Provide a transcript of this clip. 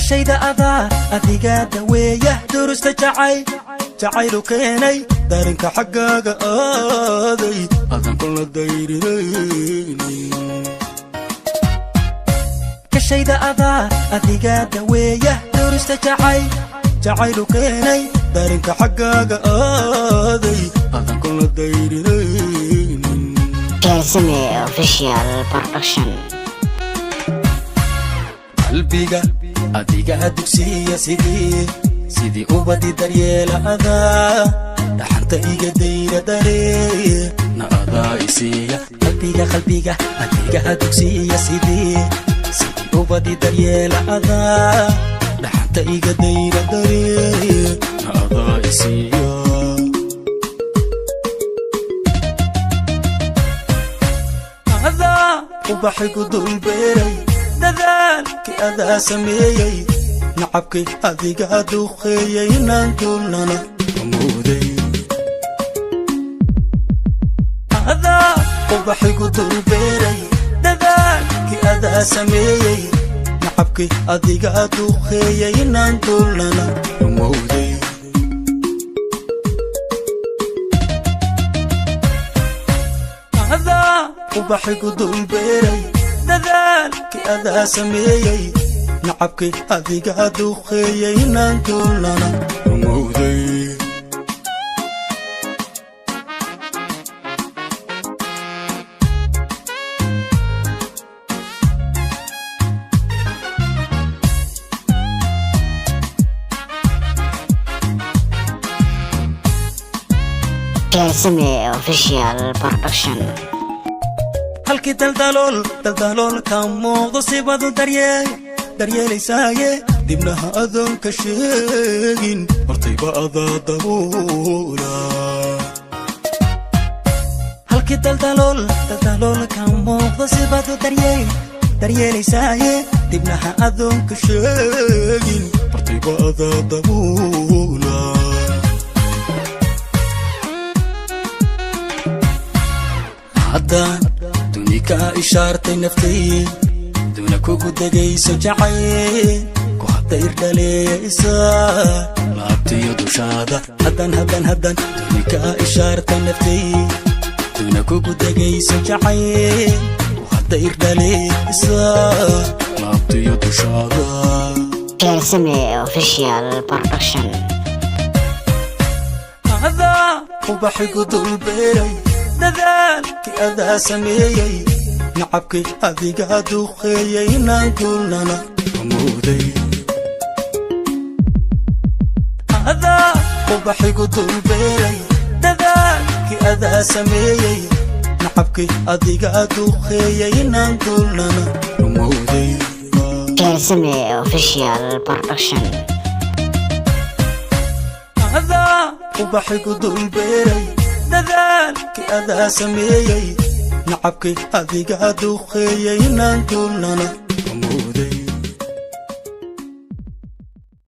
Kashayda adaa, adigaa daweeya durusta jacayl, jacaylu keenay darinka xaggaaga aaday, adan kula dayrinaynin. Kashayda adaa, adigaa daweeya durusta jacayl, jacaylu keenay darinka xaggaaga aaday, adan kula dayrinaynin. Keensame Official Production. Qalbiga adigaa dugsiya, sidii ubadi daryeela adaa, dhaxanta iga dayra, daree na adaa isiiya. Qalbiga adigaa dugsiya, sidii ubadi daryeela adaa, dhaxanta iga dayra, daree na adaa isiiya. Adaa ubaxigu dulbeeray, dadaalkii adaa sameeyey, nacabkii adigaa duqeeyey, inaan duulnana amooday. Adaa ubaxigu dulbeeray, dadaalkii adaa sameeyey, nacabkii adigaa duqeeyey, inaan duulnana amooday. Adaa ubaxigu dulbeeray, dadaalkii adaa sameeyey, nacabkii adigaa duqeeyey, inaan duulnana rumowday. Keensame Official Production. Halkii daldalool daldaloolka muuqdo sibadu daryeelaysaaye, dibnaha adoon ka sheegin hortayba adaa dabuula. Halkii daldalool daldaloolka muuqdo sibadu daryeelaysaaye, dibnaha adoon ka sheegin hortayba adaa dabuula. Haddaan duni kaa ishaartay naftay, duna kugu degayso jacayl ku hadda irdhaleeyaysa laabtiyo dushaada. Haddan duni kaa ishaartay naftay, duna kugu degayso jacayl ku hadda irdhaleeyaysa laabtiyo dushaada. Keensame Official Production. Adaa ubaxigu dulbeeray, dadaalkii adaa sameeyey, nacabkii adigaa duqeeyey, inaan duulnana amooday. Adaa ubaxigu dulbeeray, dadaalkii adaa sameeyey, nacabkii adigaa duqeeyey, inaan duulnana rumowday. Keensame Official Production. Adaa ubaxigu dulbeeray, dadaalkii adaa sameeyey, nacabkii adigaa duqeeyey, inaan duulnana